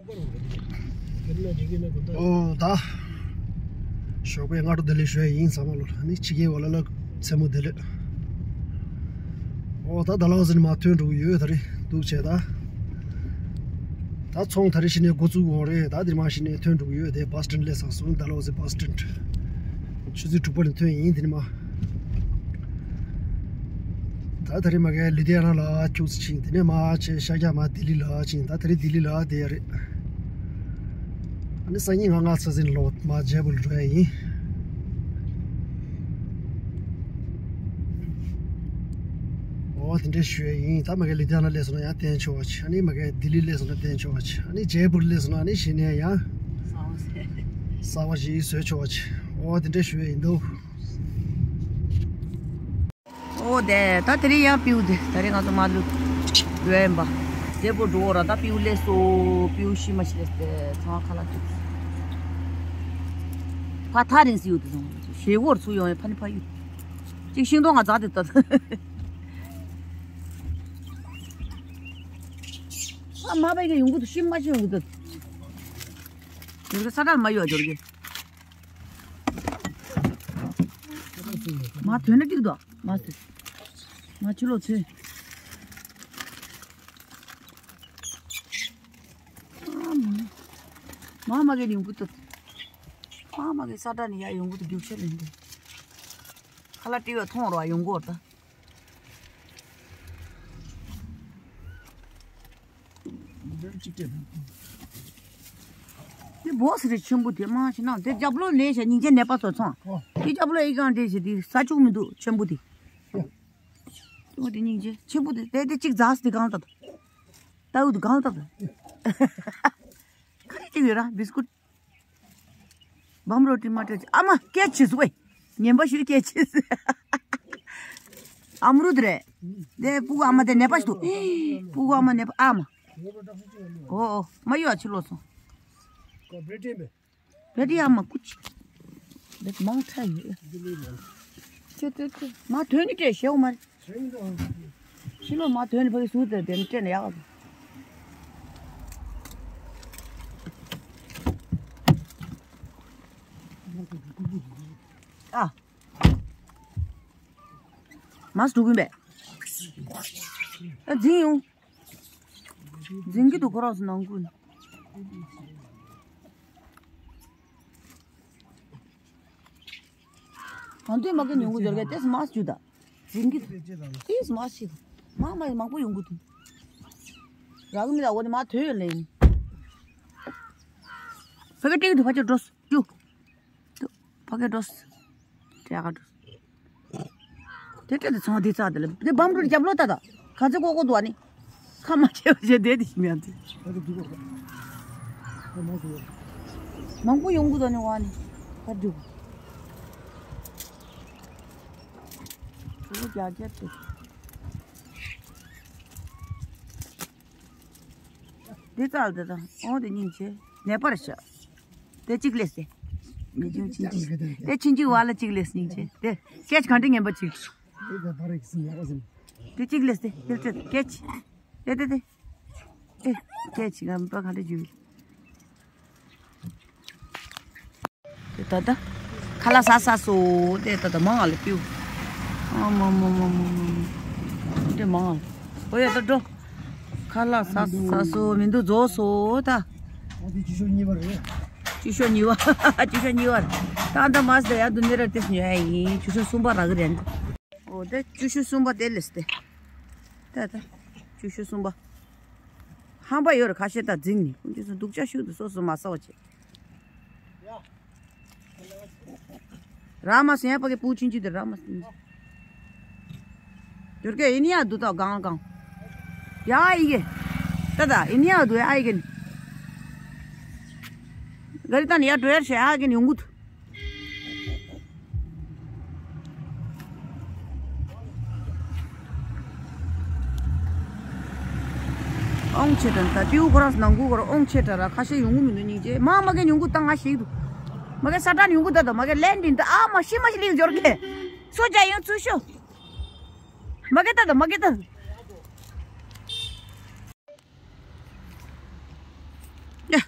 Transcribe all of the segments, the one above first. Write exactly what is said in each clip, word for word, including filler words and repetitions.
ཨོ་ད། ཞོགས་པའི་སྔ་དྲོ་བདེ་ལེགས་ཞུ་ཡ་ཡིན་ཚང་མ་ལོ། ཨ་ནི་ཕྱི་རྒྱལ་བ་ལ་ལ་མཚན་མོ་བདེ་ལེགས། ཨོ་ད་ཌལ་ཧོ་ཟི་ནས་མར་ཐོན་འགྲོ་གི་ཡོད། ད་རེས་འདུག་བྱས་ད། ད་ཚོང་ད་རེས་གཞི་ནས་འགོ་བཙུགས་འོང་རེད། ད་འདིར་མར་གཞི་ནས་ཐོན་འགྲོ་གི་ཡོད། དེ་བྷ་སི་ཊོན་སླེབས་ཚར་སོང་། ཌལ་ཧོ་ཟི་བྷ་སི་ཊོན། ཆུ་ཚོད་དྲུག་པ་ནས་ཐོན་ཡིན། དེ་ནས་མར། ད་ད་རེས་མ་གི་ལུ་དྷི་ཡ་ན་ལ་ཁྱུག་ཙམ་ཕྱིན། དེ་ནས་མར་ཆེ་ཤར་རྒྱག་མར་ལྡི་ལི་ལ་ཕྱིན། ད་ད་རེས་ལྡི་ལི་ལ་བསྡད་ཡ་རེད། ཨ་ནི་སང་ཉིན་ང་ང་ཚ་ཟིན་ལོ་མར་ཇེ་པུར་འགྲོ་ཡ་ཡིན། ཨོ་དེ་འདྲས་ཞུ་ཡ་ཡིན། ད་མ་གི་ལུ་དྷི་ཡ་ན་སླེབས་སོང་ན་ཡང་བསྟན་ཆོག་པ་བྱེད། ཨ་ནི་མ་གི་ལྡི་ལི་སླེབས་སོང་ན་བསྟན་ཆོག་པ་བྱེད། ཨ་ནི་ཇེ་པུར་སླེབས་སོང་ན་ཨ་ནི་གཞི་ནས་ཡང་གསར་པ་ཞིག་བཟོས་ཆོག་པ་བྱེད། ཨོ་དེ་འདྲས་ཞུ་ཡ་ཡིན་འདུག་ཨོ་དེ་ད་དེ་རིང་ཡང་སྤྲེའུ་དེ་ད་རེས་ང་ཚོ་མར་ལུས་ཡོད་ཡིན་པ། དེ་པོ་འགྲོ་ར་ད་སྤྲེའུ་སླེབས་སོ། སྤྲེའུ་ཤི་མ་ཤི་སླེབས་ཏེ་ཚང་མ་ཁ་ལག་ཅིག་ཕ་ཐག་རིང་སི་ཡོད་དེ་སོང་། ཞེ་སྐོར་ཚུར་ཡོང་ཡ་ཕ་ནི་ཕ་ཡུལ་ཅིག་ཤིང་སྡོང་ང་འཛག་དེ་ལྟ། ཨ་མ་པའི་གི་ཡོང་གི་འདུག་ཤི་མ་ཤི་ཡོང་གི་འདུག་འདི་གི་ས་ཁྲ་མ་ཡོད་འབྱོར་གི། མ་ཐོན་ན་འགྲིག་འདུག་མ་ཟེར། མ་ཕྱི་ལོགས་ཚོས། ཨ་མ། མ་མ་གི་ཡོང་གི་འདུག་མ་མ་གི་ས་ཁྲ་ནས་ཡར་ཡོང་གི་འདུག་རྒྱུག་ཤར་ལེན་འདུག་ཁ་ལག་སྤྲེའུ་མཐོང་རོགས་ཡོང་གི་འདུག་འདི་བོ་སི་རེད། ཆེན་པོ་དེ་མང་ཞིག་ན་དེ་རྒྱབ་ལོགས་ལས་བྱ་སྙིང་རྗེ་ནད་པ་ཚོ་ཚང་། ཨོ། དེ་རྒྱབ་ལོགས་ཨི་ཀང་འདྲེ་ཞིག་དེ་ས་ཆུ་མི་འདུག་ཆེན་པོ་དེ། ཨོ་དེ་སྙིང་རྗེ་ཆེན་པོ་དེ་དེ་དེ་གཅིག་རྫ་སི་དེ་གང་ལྟ་དུ། ལྟ་བུ་དེ་གང་ལྟ་དུ། ཁ་རི་གཅིག་ཡོད་ར་བིས་ཀུད། བམ་རོ་ཏི་མ་ཏི་ཨ་མ་སྐད་ཆེ་སུ་ཝེ། ངན་པ་ཞུ་སྐད་ཆེ་སུ། ཨམ་རུ་དེ་རེད། དེ་སྤུ་གུ་ཨ་མ་དེ་ནད་པ་ཞིག་འདུག་སྤུ་གུ་ཨ་མ་ནད་པ་ཨ་མ། ཨོ་ཨོ་མ་ཡོད་ཨ་ཕྱི་ལོགས་སོང་། བེ་ཏི་ཨ་མ་ཀུ་ཅི། བེ་མང་ཁྲ་ཡོད། ཅེ་ཏེ་ཏེ་མ་དོན་ནི་སྤྲད་ཤེའོ་མ་རེད། ཕྱི་ལོགས་མ་དོན་ནི་ཕ་གི་ཟུར་དེ་དེ་ནི་སྤྲད་ན་ཡག་ག་ཨ། མ་སུ་འགྲོ་གིན་པས། ཨ་འཛིན་ཡོང་། འཛིན་གྱི་འདུག་ཁོ་རང་ཚོ་ནང་ཁུལ། གང་དུས་མ་གི་ཉུང་གི་འབྱོར་གི་ཏེས་མ་སུ་ད། འཛིན་གྱི་འདུག་ཏེས་མ་སུ་ད། མ་མ་མང་པོ་ཡོང་གི་འདུག་རག་མི་ད་འོ་ནི་མ་ཐོས་ཡོད་ལེ་ཡིན། ཕ་གི་སྤྲད་གི་འདུག་ཕ་ཆོ་འགྲོ་སུ་ཅུ། ཕ་གི་འགྲོ་སུ། སྤྲད་ག་འགྲོ་སུ། དེ་སྤྲད་དེ་ཚང་དེ་ཚ་དེ་ལ་དེ་བམ་རུ་རྒྱབ་ལོ་ད་ད། ག་ཚོད་ཀོ་ཀོ་འདུག་ཨ་ནི། ཁ་མ་ཆེ་བ་བྱེད་དེ་དེ་ཤི་མི་ཡང་དེ། མང་པོ་ཡོང་གི་འདུག་ནི་བ་ནི། ཧ་འགྲོ། ཁོ་བོ་རྒྱ་རྒྱ་དེ། འདི་ཙལ་དེ་དང་ཨོ་དེ་སྙིང་རྗེ་ནད་པར་བྱ། དེ་གཅིག་ལས་སེ། མི་ཆུང་ཆིན་ཆིན། དེ་ཆིན་ཆིན་བ་ལ་གཅིག་ལས་སྙིང་རྗེ་དེ་སྐད་གང་དྲི་ངན་པ་གཅིག་དེ་གཅིག་ལས་སེ་དེ་སྐད་ཆི། དེ་དེ་དེ། དེ་སྐད་ཆི་ངན་པ་གང་དྲི་རྒྱུ། དེ་ད་ལྟ་ཁ་ལག་ཟ་ཟ་སོ་དེ་ད་ལྟ་མང་ང་ལ་པིའུ། ཨ་མ་མ་མ་མ་མ་མ། དེ་མང་ང་། ཨོ་ཡ་ད་འགྲོ། ཁ་ལག་ཟ་ཟ་སོ་མི་འདུག་རྫོགས་སོ་ད། ཨ་དེ་ཅི་ཤོ་གཉིས་པ་རེད། ཅི་ཤོ་གཉིས་པ། ཅི་ཤོ་གཉིས་པ་རེད། ད་ད་མ་ཟ་ཡ་དུ་ནེ་ར་ཏེ་ཉོ་ཡ་ཡིན། ཅི་ཤོ་གསུམ་པ་རག་གི་རེད། ཨོ་དེ་ཅི་ཤོ་གསུམ་པ་དེ་ལས་ཏེ། ད་ད། ཅི་ཤོ་གསུམ་པ། ཧམ་པ་ཡོད་རེད་ཁ་ཤས་ད་འཛིང་ནི་ཁོང་ཚོ་སྡུག་ཅག་ཤུགས་དུ་སོ་སོ་མ་ཟ་བ་བྱེད། ར་མ་སེ་ཡ་པ་གི་པུ་ཆིན་ཅི་དེ་ར་མ་སེ། འབྱོར་གེ་ཨི་ནི་ཡ་དུ་ད་གང་གང་། ཡ་ཨི་གེ། ད་ད་ཨི་ནི་ཡ་དུ་ཡ་ཨི་གེ་ནི། ག་རི་ད་ནི་ཡ་འགྲོ་ཡར་ཤེ་ཨ་གེ་ནི་ཡོང་གུ་དུ། ཨོང་ཆེ་དྲག་ད་ཏིའུ་ཁོ་རང་ནང་ཁུལ་ཁོ་རང་ཨོང་ཆེ་དྲག་ར་ཁ་ཤས་ཡོང་གི་མི་འདུག་སྙིང་རྗེ། མ་མ་གི་ཉུང་གུ་ད་ང་ཞིག་འདུག་མ་གི་ས་ཏྲ་ཉུང་གུ་ད་ད་མ་གི་ལན་འདི་ད་ཨ་མ་ཤི་མ་ཤི་ལིང་འབྱོར་གི། སོ་ཇ་ཡང་ཚུ་ཤོ། མ་གི་ད་ད་མ་གི་ད། ཡ།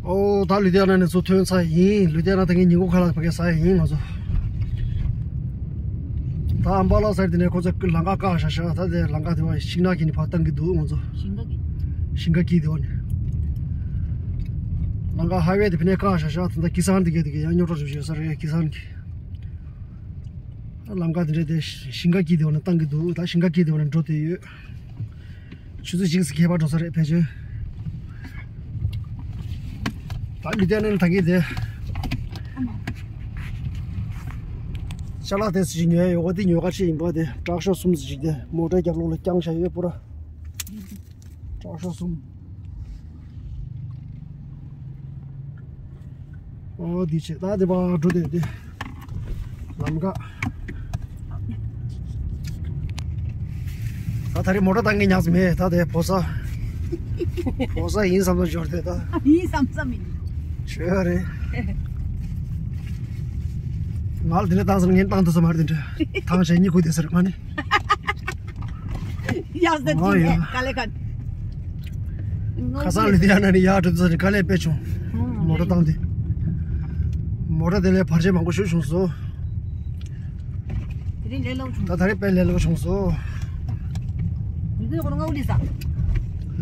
ཨོ་ད་ལུ་དྷི་ཡ་ན་ནས་ཚུར་ཐོན་ཚར་ཡིན། ལུ་དྷི་ཡ་ན་ད་ངས་ཉིན་གུང་ཁ་ལག་ཕ་གི་ཟ་ཡ་ཡིན་ང་ཚོ། ད་ཨམ་བ་ལ་ཟེར་དེ་ནས་ཁོ་ཚོ་ལམ་ཁ་བཀག་བཞག་ཤག་ད་དེ་ལམ་ཁ་དེ་བ་ཤིང་ནགས་ཀྱི་ནི་ཕར་བཏང་གི་འདུག་ང་ཚོ། ཞིང་ཁ་གི། ཞིང་ཁ་གི་དེ་བ་ནི། ལམ་ཁ་ཧའི་ཝེ་དེ་ཕི་ནས་བཀག་བཞག་ཤག་ད་ད་ཀི་སན་དེ་གས་དེ་གས་ཡང་རྙོག་དྲ་ཞིག་ཡོད་ས་རེད། ཀི་སན་གི། ལམ་ཁ་དེ་འདྲ་དེ་ཞིང་ཁ་སྐྱིད་དེ་བ་ན་བཏང་གི་འདུག་ད་ཞིང་ཁ་སྐྱིད་དེ་བ་ན་འགྲོ་དེ་ཡོད། ཆུ་ཚོད་གཅིག་ཙམ་ཁྱད་པར་འགྲོ་ས་རེད་ཕལ་ཆེར། ད་མི་བསྡད་ན་ད་གི་དེ། ཅ་ལག་དེ་ཚོ་ཞིག་ཉོ་ཡ་ཡོད་གོ་དེ་ཉོ་ག་ཆེ་ཡིན་པ་དེ་ཊྲག་ཤོག་གསུམ་ཙམ་ཞིག་དེ་མོ་ཊའི་རྒྱབ་ལོགས་ལ་བརྐྱངས་བཞག་ཡོད་པུ་ར། ཊྲག་ཤོག་གསུམ། ཨོ་འདི་བྱས་ད་དེ་བ་འགྲོ་དེ་དེ། ལམ་ཁ། ད་ད་རེས་མོ་ཊ་བཏང་གི་ཉག་ཙམ་མེད་ད་དེ་ཕོ་གསར། ཕོ་གསར་ཡིན་བསམ་བསམ་འབྱོར་དེ་ད། ཡིན་བསམ་བསམ་ཡིན། ཤོད་རེད། ང་ལ་དེ་འདྲ་བཏང་ཟེར་ངས་བཏང་ཐུབ་ས་མ་རེད་དེ་འདྲ། ཐང་ཆད་གཉིད་ཁུག་བསྡད་ཟེར་ང་ནི། ཡག་ཟེར་ཨོ་ཡ། ག་ལེ་ག་ཁ་སང་ལུ་དྷི་ཡ་ན་ནས་ཡར་འགྲོ་དུས་ཙམ་དཀའ་ལས་དཔེ་བྱུང་། མོ་ཊ་བཏང་སྟེ། མོ་ཊ་དེ་ལས་བར་ཆད་མང་པོ་ཞིག་བྱུང་སོང་། དེ་རིང་ལས་སླ་པོ་བྱུང་། ད་ད་རེས་དཔེ་ལས་སླ་པོ་བྱུང་སོང་།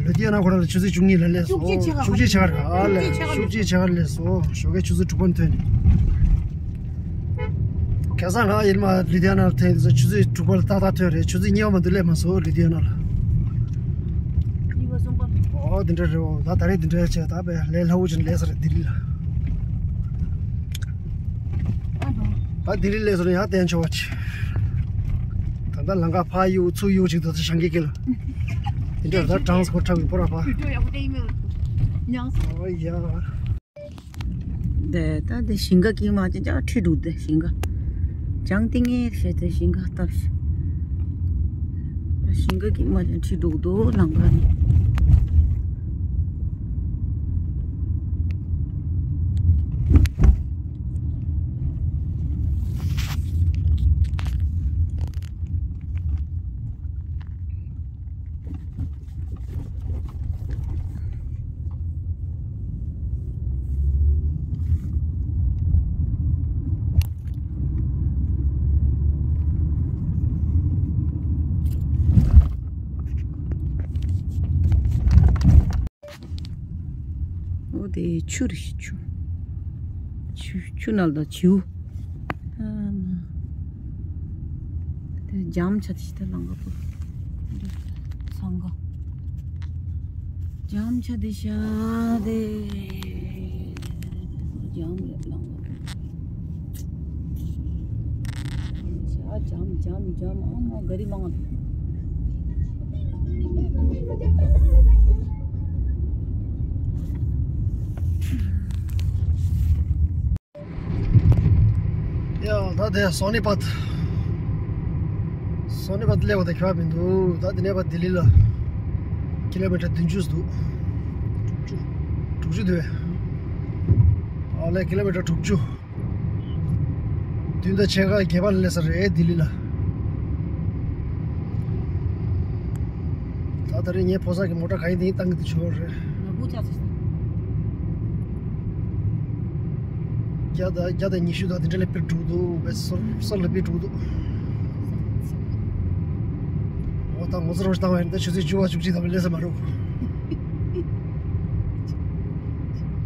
ལུ་དྷི་ཡ་ན་ཁོ་རང་ལ་ཆུ་ཚོད་བཅུ་གཉིས་ལ་སླེབས་སོང་། བཅུ་གཅིག་ཕྱེད་ཀ་བཅུ་གཅིག་ཕྱེད་ཀ་རེད་ཨ་ལས། བཅུ་གཅིག་ཕྱེད་ཀ་སླེབས་སོང་། ཞོགས་ཀའི་ཆུ་ཚོད་དྲུག་པ་ནས་ཐོན། ཁ་སང་ང་ཡིན་མ་ལུ་དྷི་ཡ་ན་ལ་ཐོན་དུས་ཆུ་ཚོད་དྲུག་པ་ལ་ཏག་ཏག་ཐོན་རེད། ཆུ་ཚོད་གཉིས་པ་མ་གཏོགས་སླེབས་མ་སོང་ལུ་དྷི་ཡ་ན་ལ། གཉིས་པ་གསུམ་པ། ཨོ་འདི་འདྲ་རེད་འོ། ད་ད་རེས་འདི་འདྲ་བྱས་ད་བས་ལས་སླ་པོ་ཅིག་སླེབས་ས་རེད་ལྡི་ལི་ལ། ཨ་ད། ད་ལྡི་ལི་སླེབས་སོང་ན་ཡང་བསྟན་ཆོག་པ་ཅིག་ད་ལྟ་ལམ་ཁ་ཕར་གཡུག་ཚུར་གཡུག་ཅིག་འདུག་ད་ཞང་གི་སྐེ་ལ། འདི་འདྲ་ད་གྲངས་སྐོར་འཁྲབ་ཡོད་པོ་ར་ཕ། བི་ཌིའོ་ཡག་པོ་བལྟས་ཡིན་མོད། མྱངས་སོང་། ཨོ་ཡ། དེ་ད་དེ་ཞིང་ཁ་གི་མ་ཅན་ཅག་ཁྲིད་འདུག་དེ་ཞིང་ཁ། ཅང་ཏིང་ངེ་བྱས་ཏེ་ཞིང་ཁ་བཏབ་ཤག་ད་ཞིང་ཁ་གི་མ་ཅན་ཁྲིད་འདུག་འདུག་ལམ་ཁ་ནས། འོ་དེ་ཆུ་རེད་ཆུ། ཆུ་ཆུ་ནང་ལ་བྱིའུ། ཨ་མ། དེ་འཇམ་ཆ་དེ་ཤི་ད་ལང་ག་པོ། འདི་ཚང་ག་འཇམ་ཆ་དེ་ཤ་དེ། འཇམ་ཡོད་ལང་ག་པོ། ཤ་འཇམ་འཇམ་འཇམ་ཨ་མ་ག་རི་མང་། ཡ་ད་དེ་སོ་ནི་པད། སོ་ནི་པད་སླེབས་པ་དང་ཁྱད་པར་མི་འདུག་ད་དེ་ནས་ཕར་ལྡི་ལི་ལ་ཀི་ལོ་མི་ཊར་བདུན་ཅུ་འདུག་དྲུག་ཅུ་དྲུག་ཅུ་འདུག་ཨ་ལས་ཀི་ལོ་མི་ཊར་དྲུག་ཅུ། བདུན་དང་ཕྱེད་ཀ་བརྒལ་བ་ལ་སླེབས་ས་རེད་ལྡི་ལི་ལ། ད་ད་རེས་ངའི་ཕོ་གསར་གྱི་མོ་ཊ་ག་ཡིན་དེ་ཡིན་བཏང་གི་འདུག་ཆོག་རེད། ང་སྒུག་ཆགས་སོང་། བརྒྱ་དང་བརྒྱ་དང་ཉི་ཤུ་དང་དེ་འདྲ་ལ་དཔེ་འགྲོ་འདུག་བས་སོར་སོར་ལ་དཔེ་འགྲོ་འདུག་འོ་ད་ངོ་ཚ་རོགས་བཏང་བ་ཡིན་ད་ཆུ་ཚོད་བཅུ་པ་བཅུ་གཅིག་དང་པོ་སླེབས་ས་མ་རེད།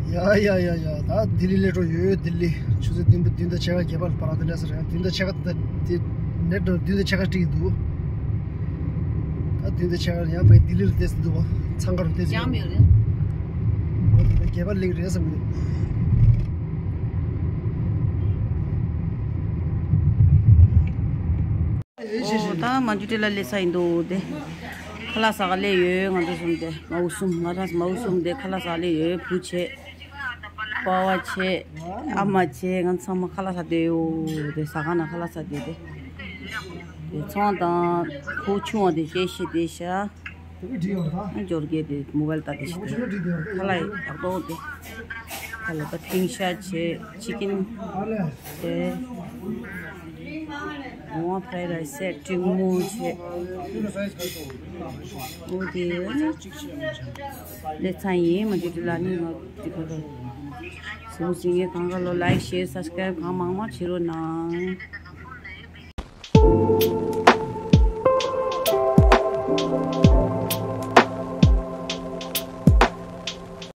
ཡ་ཡ་ཡ་ཡ། ད་ལྡི་ལི་སླེབས་འགྲོ་ཡོད་ལྡི་ལི། ཆུ་ཚོད་བདུན་པ་བདུན་དང་ཕྱེད་ཀ་བརྒལ་བ་ལ་བར་དུ་སླེབས་ས་རེད། བདུན་དང་ཕྱེད་ཀ་ད་དེ་ནས་འགྲོ་བདུན་དང་ཕྱེད་ཀ་སྤྲད་ཀྱི་འདུག་ད་བདུན་དང་ཕྱེད་ཀ་ཡང་བས་ལྡི་ལི་ལ་བལྟས་སུ་འདུག་བ་འཚང་ཁ་རུ་བལྟས་སུ་འཇམ་འདུག་ཡོད་རེད། འོ་དེ་བརྒལ་བ་སླེབས་རེད་བསམ་གི་འདུག་ཨོ་ད་མ་འཇུ་ཏི་ལ་སླེབས་ས་ཡིན་འདུག་དེ། ཁ་ལག་ཟ་ག་སླེབས་ཡོད་ང་ཚོ་གསུམ་དེ་མ་བུ་གསུམ་ང་རང་མ་བུ་གསུམ་དེ་ཁ་ལག་ཟ་ག་སླེབས་ཡོད་བུ་བྱས། པ་བ་བྱས། ཨ་མ་བྱས་ང་ཚང་མ་ཁ་ལག་ཟ་བསྡད་ཡོད་དེ་ཟ་ཁང་ནང་ཁ་ལག་ཟ་བསྡད་དེ། དེ་ཚོང་དང་ཁོ་ཆུང་བ་དེ་སྐད་བཤད་བསྡད་ཤག་ཨ་འབྱོར་རྒྱས་དེ་མོ་བལ་ལྟ་དེ་ཤི་དེ། ཁ་ལག་ཡག་ཏོག་དེ། ཁ་ལག་ད་ཐིང་ཤ་བྱས་ཅི་ཀིན་བྱས། ཝང་ཕ་རའི་རའི་སི་སེ་ཊི་གྲིག་མོ་བྱས། འོ་དེ་ལས་ཚན་ཡིན་མ་དེ་དུ་ལ་ནི་ང་དེ་ག་ལ་སུ་སི་ངས་གང་ག་ལོ་ལའིཀ་ཤེར་སབ་སི་ཀ་རའིབ་གང་མང་མང་བྱེད་རོགས་གནང་།